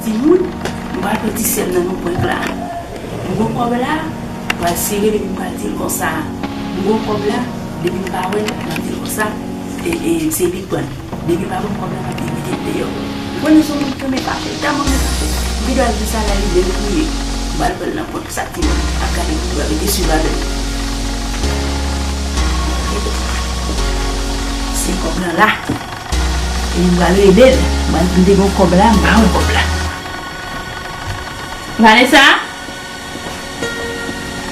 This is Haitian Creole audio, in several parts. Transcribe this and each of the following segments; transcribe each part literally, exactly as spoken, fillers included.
Timoun, m pral pran ti sè m nan yon prank la. M gon kòb la, m pral sere l epi m pral di l konsa, m gon kòb la, depi m pa wè l, m ap di l konsa, e, e, se li k pran l. Depi m pa gon kòb la, m ap di l mete l deyò. M konnen se yon moun ki renmen fache, tèlman renmen fache. M gen dwa di sa la, li menm kriye. M pral pran l nan prank sa, timoun. Ap gade videyo a, rete swiv avè m. Se kòb lan la. E m pral rele l. M pral di l te gon kòb la, m pa wè kòb la. Vanessa?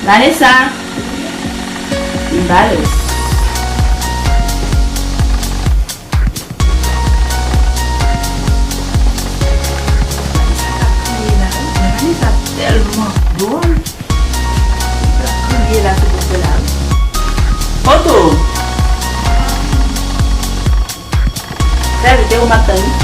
Vanessa? M pa wè l. Vanessa k ap kriye la wi. Vanessa tèlman dwòl. L ap kriye la sou pòt la wi. Poto! Fè vit, e ou m ap tann wi.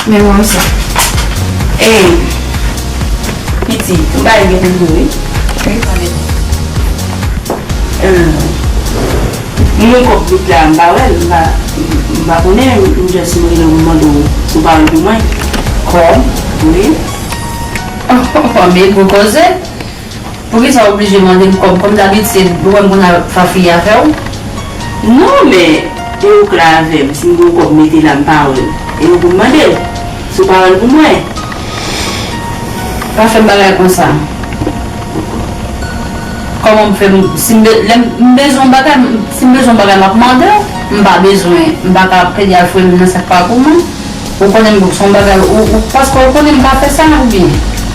Men mwen sa. Ey, pitit, m pa gen pou tou wi. Wi, pa gen. M gon kòb vit la, m pa wè l, m pa, m pa konnen, m just mande w, mande w si w pa wè l pou mwen. Kòb? Wi. Oh, oh, oh, men gwo koze. Poukisa w oblije mande m kòb? Kòm dabitid, ou wè m konn ap fafouye avè w? Non, men, e ou k la avè m, si m gon kòb mete la, m pa wè l. E ou pou m mande l, si w pa wè l pou mwen. Pa fè m bagay konsa. Kòman m fè m, si m be-, lè m, m bezwen yon bagay, m, si m bezwen yon bagay, m ap mande w. M pa bezwen, m pa ka plede al foure men m nan sa k pa pou mwen. Ou konnen m se yon bagay, ou, ou, paske ou konnen m pa fè sa, oubyen?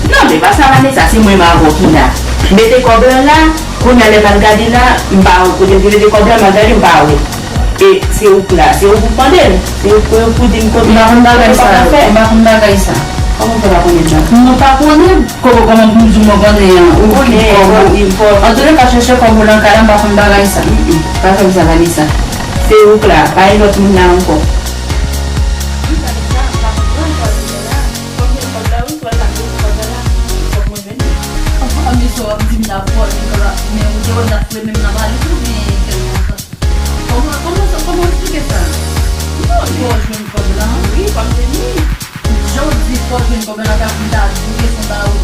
Non, men pa sa, Vanessa, se mwen m avè w ki la. Mete kòb lan la, kounye a lè m al gade la, m pa wè kote m te mete kòb lan, m al gade, m pa wè. E se ou k la, se ou pou mande l. Se ou pou, pou di m kote. M pa konn bagay sa, m pa konn bagay sa. Kòman w fè pa konnen sa? Mwen pa konnen. Kòman, kòman pou m di w mwen konnen an, ou ki kòb ou? Antouka, chèche kòb ou lan kay la, m pa konn bagay sa. Mm, mm. Pa fè m sa, Vanessa. Se ou k la, pa gen lòt moun la ankò. Kòman, kòman sa w ap di m la, fò, men ou te wè m t ap fouye men m nan valiz ou byen kèk moun sa? Kòman, kòman sa, kòman w eksplike sa? Non, men fò w jwenn kòb la. Wi, kòm te di. Jan w di fò w jwenn kòb la, nan ka pou m ta di w kesyon sa, ou,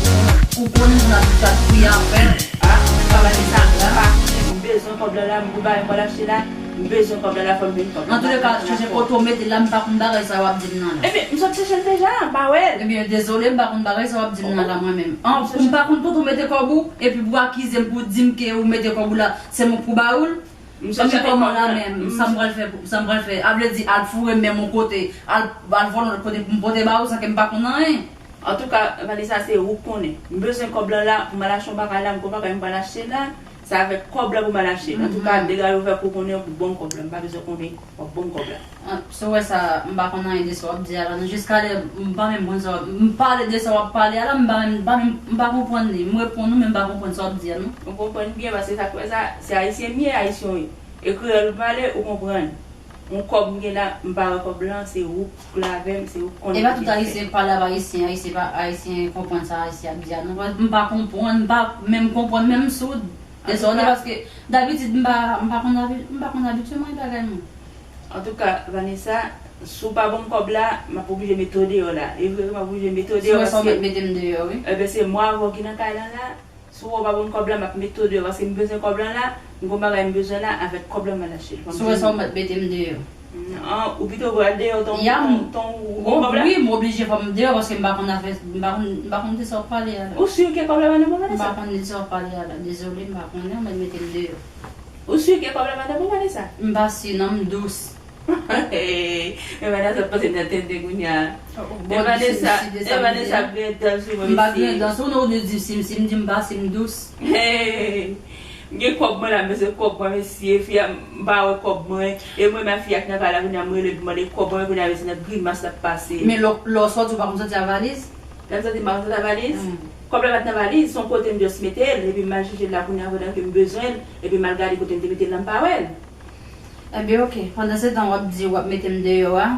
ou konnen moun abitye ap kriye avè l. Ah, m pa pale sa, m pa konnen, m bezwen kòb la la, m pou bagay m pral achte la, m bezwen kòb la la, fò m jwenn kòb la. Antouka, chèche kote w mete l la, m pa konn bagay sa w ap di m nan la. Ebyen, m sot chèche l deja, m pa wè l. Ebyen, dezole, m pa konn bagay sa w ap di m nan la, mwen menm. An, pou m pa konn kote w mete kòb ou, epi pou w akize m, pou w di m ke ou mete kòb ou la, se mwen k pou ba ou l. M chèche kòb mwen la menm, sa m pral fè, sa m pral fè. A vle di, al foure men m yon kote, al, al vòlò lòt kote pou m pote ba ou, san ke m pa konn anyen. Antouka, Vanessa, se ou k konnen. M bezwen kòb lan la, pou m al achte yon bagay la, m gon bagay m pral achte la. Se avèk kòb la pou m al achte. Antouka, degaje w fè kou konnen pou ban m kòb la. M pa bezwen konnen, w ap ban m kòb la. Ah, si w wè sa, m pa konn anyen de sa w ap di a la, non. Jiska lè m pa menm konn sa w ap, m pale de sa w ap pale a la, m pa menm, m pa menm, m pa konprann li. M reponn ou, men m pa konprann sa w ap di a, non. Ou konprann byen, paske sa k fè sa, se ayisyen m ye, ayisyen w ye. E kreyòl ou pale, ou konprann. Yon kòb m gen la, m pa wè kòb lan, se ou k la avè m, se ou k konnen. E pa tout ayisyen k pale ap ayisyen, ayisyen pa, ayisyen konprann sa ayisyen ap di a, non. M pa konprann, m pa menm konprann, menm m soud. E sa w di, paske dabitid m pa, m pa konn abi-, m pa konn abitye manje bagay moun. Antouka, Vanessa, si w pa ban m kòb la, m ap oblije mete w deyò la. E vre, m ap oblije mete w deyò. Si w wè sa, w mèt mete m deyò, wi. Ebyen, se mwen avè w ki nan kay lan la. Si w wè w pa ban m kòb la, m ap mete w deyò. Paske m bezwen kòb lan la, m gon bagay m bezwen la, avèk kòb lan m al achte l. Si w wè sa, w mèt mete m deyò. Non, ou pito pral deyò, ton, ton, ton, ou gon kòb la? Wi, m oblije fò m deyò, paske m pa konn afè, m pa konn, m pa konn de sa w ap pale a la. Ou si ke kòb la pa nan men w, Vanessa? M pa konn de sa w ap pale a la. Dezole, m pa konnen, w mèt mete m deyò. Ou si ke kòb la pa nan men w, Vanessa? M pa si, non, m dous. Men Vanessa panse m nan tenten kounye a. Men Vanessa, men Vanessa ap griyen dan sou mwen, mesye. M pa griyen dan sou nou, ou di si m, si m di m pa, si m dous. M gen kòb mwen la, men se kòb mwen, mesye. Fi a, m pa wè kòb mwen. E mwen, men fi a k nan kay la kounye a, m rele pou mande kòb mwen, kounye a, mesye, nan grimas l ap pase. Men lè, lè w sòti, ou pa konn sòti ak valiz? Lè m sòti, m pa konn sòti ak valiz? Kòb la pa t nan valiz, se yon kote m just mete l, epi m al chèche l la kounye a pandan ke m bezwen l, epi m al gade kote m te mete l la, m pa wè l. Ebyen, oke. Pandan se tan w ap di w ap mete m deyò a,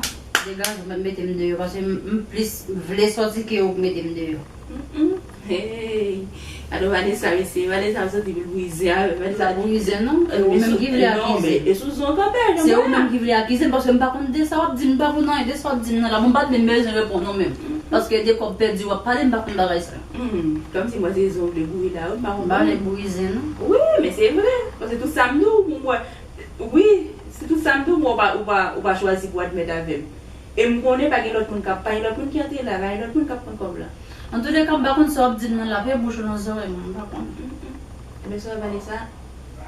Degaje w, pa mete m deyò, paske m, m plis vle sòti ke ou mete m deyò. Mm-mm. Hey. Gade Vanessa, mesye. Vanessa ap sòti pou l brize avè m. Vanessa Sa brize non, e ou menm ki vle akize. E sou zon kanpe. Se ou menm ki vle akize m, paske m pa konn de sa w ap di m, m pa konn anyen de sa w ap di m nan la. Bon, m pa t menm bezwen reponn ou menm. Paske de kòb pèdi w ap pale, m pa konn bagay sa. Hmm, kòmsi mwen se zon w vle boure la, wi, m pa konn. M pa vle brize non. Wi, men se vre. Paske tout sa m di w, mwen, wi, se tout sa m di w, mwen, ou pa, ou pa, ou pa chwazi pou admèt avè m. E m konnen pa gen lòt moun k ap, pa gen lòt moun ki antre la, pa gen lòt moun k ap pran kòb la. Antouleka, m pa konn sa w ap di m nan la, pe bouch ou nan zòrèy mwen, m pa konn. Ebyen, sè Vanessa,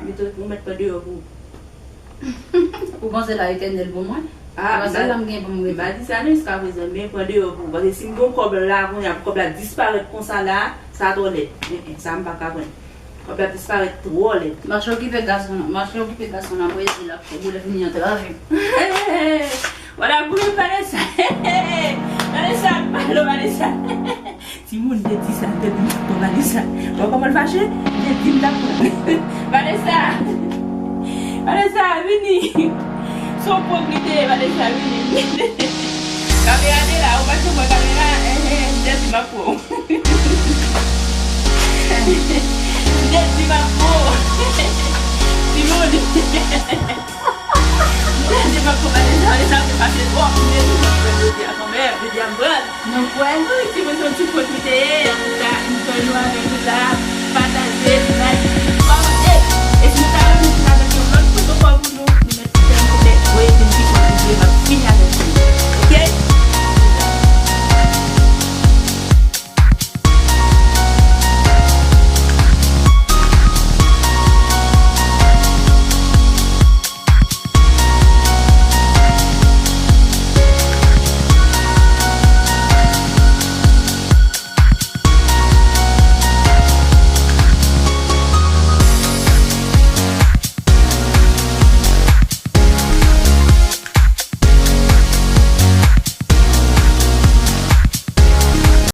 mete ou mèt pran deyò pou ou. Ou panse la etènèl pou mwen? Ah, Panse la m gen pou m m rete. Pa di sa non jiska prezan, men pran deyò pou ou. Paske si m gen yon kòb la, kounye a, kòb la disparèt konsa la, sa twò lèd. Eh, eh, sa m pa ka pran. Kòb la disparèt twò lèd. Mache okipe gason nan, mache okipe gason nan, Brezil ap fè boulèt vini antrave. Wala boule Vanessa. Vanessa, alo Vanessa. Timoun, te di sa, te di m t ap pran Vanessa. Wè kòman l fache? Te di m t ap pran. Vanessa. Vanessa, vini. Se yon pwòp li te ye, Vanessa, vini. Kamera te la, ou pa t wè kamera? Eh, eh, m te di m ap pran. M te di m ap pran. Timoun. M te di m ap pran Vanessa, Vanessa ap pase twòp. M te di m ap pran jodi a kanmenm, jodi a m pran. Nou kwè? Wi, timoun, se yon ti pwòp li te ye. Antouka, m jwenn nou avèk nou la.